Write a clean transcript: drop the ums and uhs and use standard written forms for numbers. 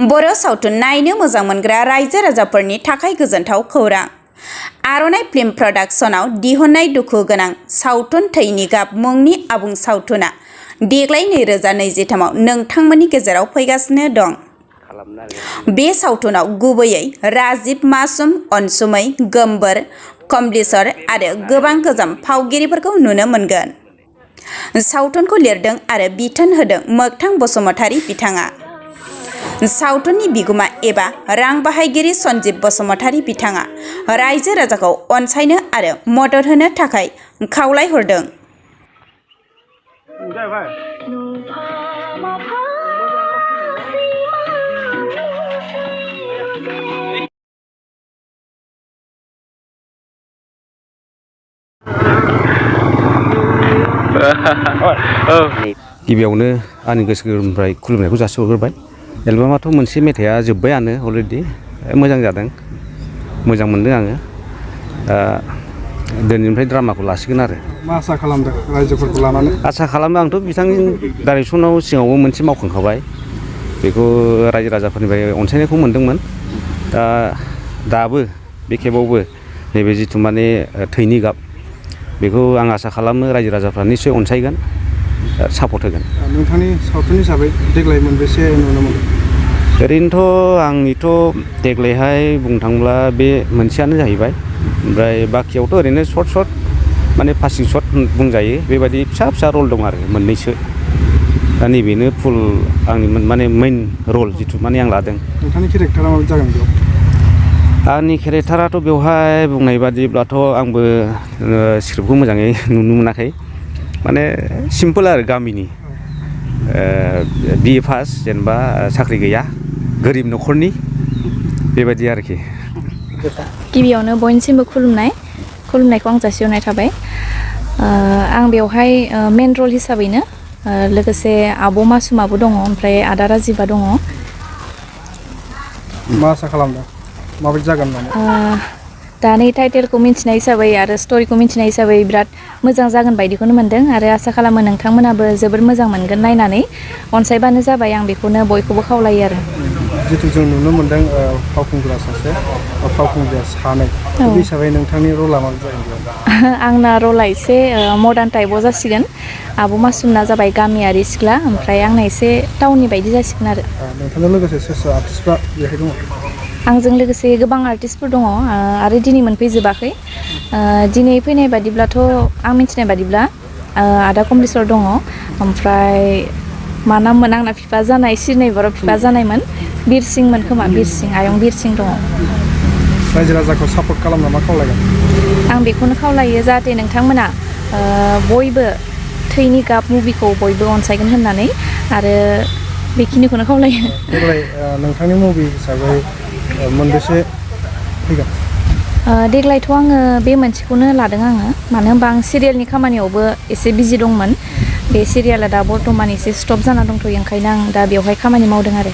बर' सावथुन नायनो मोजां मोनग्रा रायजो राजाफोरनि थाखाय गोजोनथाव खौरां। आर'नाइ फिल्म प्रडाक्शनाव दिहुननाय दुखु गोनां सावथुन थैनि गाब मुंनि आबुं सावथुना देग्लाय 2023 आव नोंथांमोननि गेजेराव फैगासिनो दं। बे सावथुनाव गुबैयै राजिब मासुम, अनसुमै, गोमबोर, कमलेश्वर आरो गोबां गोजाम फावगिरिफोरखौ नुनो मोनगोन। सावथुनखौ लिरदों आरो बिथोन होदों मोगथां बसुमतारी बिथाङा। सावथुननि बिगुमा एबा रां बाहायगिरि सन्जीब बसुमतारी बिथाङा रायजो राजाखौ अनसायनो आरो मदद होनो थाखाय खावलायहरदों। गिबियावनो आंनि गोसो गोरबोनिफ्राय खुलुमनायखौ जासिहरग्रोबाय। एलबामाथ' मोनसे मेथाइआ जोब्बायानो अलरेडि मोजां जादों, मोजां मोनदों आङो। दिनैनिफ्राय ड्रामाखौ लासिगोन आरो। मा आसा खालामदों रायजोफोरखौ लानानै? आसा खालामो, आंथ' बिथांनि डाइरेक्सनाव सिगाङावबो मोनसे मावखांखाबाय, बेखौ रायजो राजाफोरनिफ्राय अनसायनायखौ मोनदोंमोन। दाबो बे खेबावबो नैबे जिथु माने थैनि गाब, बेखौ आं आसा खालामो रायजो राजाफ्रा निस्सय अनसायगोन, सापर्ट होगोन। नोंथांनि सावथुन हिसाबै देग्लाय मोनबेसे नुनो मोनो? ओरैनोथ' आंनिथ' देग्लायहाय बुंनो थाङोब्ला बे मोनसेयानो जाहैबाय। ओमफ्राय बाखियावथ' ओरैनो सर्ट माने पासिं सर्ट बुंजायो, बेबायदि फिसा फिसा रल दं आरो मोननैसो। दा नैबेनो फुल आंनि माने मेइन रल जिथु माने आं लादों। नोंथांनि केरेक्टारा माबायदि जागोन बेयाव? आंनि केरेक्टाराथ' बेवहाय बुंनाय बादिब्लाथ' आंबो स्क्रिप्टखौ मोजाङै नुनो मोनाखै। माने सिम्पोल आरो गामिनि BA पास, जेनेबा साख्रि गैया, गोरिब न'खरनि, बेबायदि आरोखि। गिबियावनो बयनिसिमबो खुलुमनायखौ आं जासिहरनाय थाबाय। आं बेवहाय मेन रल हिसाबैनो लोगोसे आब' मासुमाबो दङ, ओमफ्राय आदा राजिबा दङ। मा आसा खालामदों माबायदि जागोन होननानै? दानि टाइटेलखौ मिन्थिनाय हिसाबै आरो स्ट'रिखौ मिन्थिनाय हिसाबै बिराद मोजां जागोन बायदिखौनो मोन्दों, आरो आसा खालामो नोंथांमोनाबो जोबोर मोजां मोनगोन नायनानै। अनसायबानो जाबाय, आं बेखौनो बयखौबो खावलायो आरो। जितु जों नुनो मोन्दों फावखुंग्रा सासे, फावखुंग्रिया सानै, बे हिसाबै नोंथांनि रला माबायदि जागोन? आंना रला एसे मदार्न टाइपआव जासिगोन। आब' मासुमना जाबाय गामियारि सिख्ला, ओमफ्राय आंना एसे टाउननि बायदि जासिगोन आरो। नोंथांजों लोगोसे सोर आर्टिस्टफ्रा बेहाय दङ? आंजों लोगोसे गोबां आर्टिस्टफोर दङ, आरो दिनै मोनफैजोबाखै। दिनै फैनाय बादिब्लाथ' आं मिथिनाय बादिब्ला आदा कमलेश्वर दङ, ओमफ्राय मा नाममोन आंना बिफा जानाय, सिरनै बर' बिफा जानायमोन, बिरसिंमोन खोमा, आयं बिरसिं दङ। रायजो राजाखौ सापर्ट खालामना मा खावलायगोन? आं बेखौनो खावलायो जाहाथे नोंथांमोना बयबो थैनि गाब मुभिखौ बयबो अनसायगोन होननानै, आरो बेखिनिखौनो खावलायो। देग्लाय नोंथांनि मुभि हिसाबै मोनबेसे फैगोन? देग्लायथ' आङो बे मोनसेखौनो लादों आङो, मानो होनबा आं सिरियालनि खामानियावबो एसे बिजि दंमोन। बे सिरियाला दा बर्थमान एसे स्टप जाना दंथ'यो, ओंखायनो आं दा बेवहाय खामानि मावदों आरो।